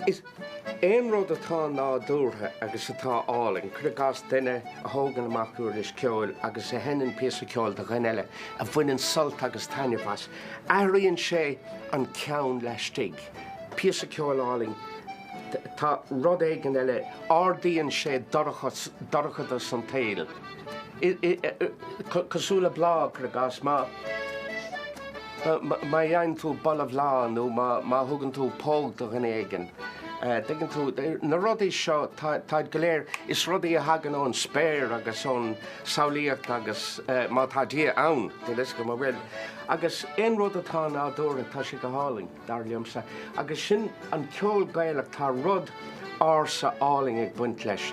Is aon rud atá nádúrtha agus atá álainn, cuir i gcás duine a thógann amach uirlis ceoil agus a sheinneann píosa ceoil do dhuine eile a bhaineann sult agus taitneamh as, athraíonn sé an ceann laistigh. Píosa ceoil álainn, tá rud éigin eile, ardaíonn sé dorchadas an tsaoil. Cosúil le bláth, cuir i gcás, má fhaigheann tú boladh bhláth nó má thugann tú póg do dhuine éigin, dtuigeann tú, na rudaí seo, táid go léir, is rudaí a thagann ón spéir agus ón samhlaíocht agus má tá Dia ann, níl a fhios agam an bhfuil, agus aon rud atá nádúrtha, tá sé go hálainn. dar liomsa. Agus sin an ceol Gaelach, tá rud ársa álainn ag baint leis.